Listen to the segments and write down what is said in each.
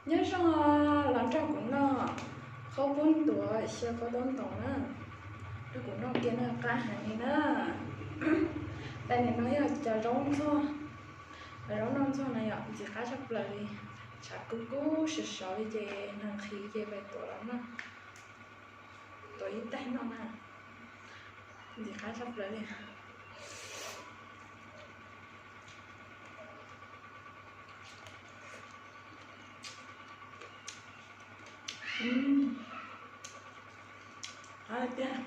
Nyob zoo, los nrog kuv noj qhaub poob tuav xyaw qhaub taub ntoos na. Nrog kuv noj kiag no qab heev li na. Tais nim no yog cov zaub ntxuag, cov zaub noj ntxuag na yom, ntxim qab tshaj plaws li. Tshav kub kub sov sov li ces nqhis ces pais tuav los noj. Tuav ib tais noj na, ntxim qab tshaj plaws li. Qab tiag.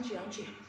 tsis yoov tsis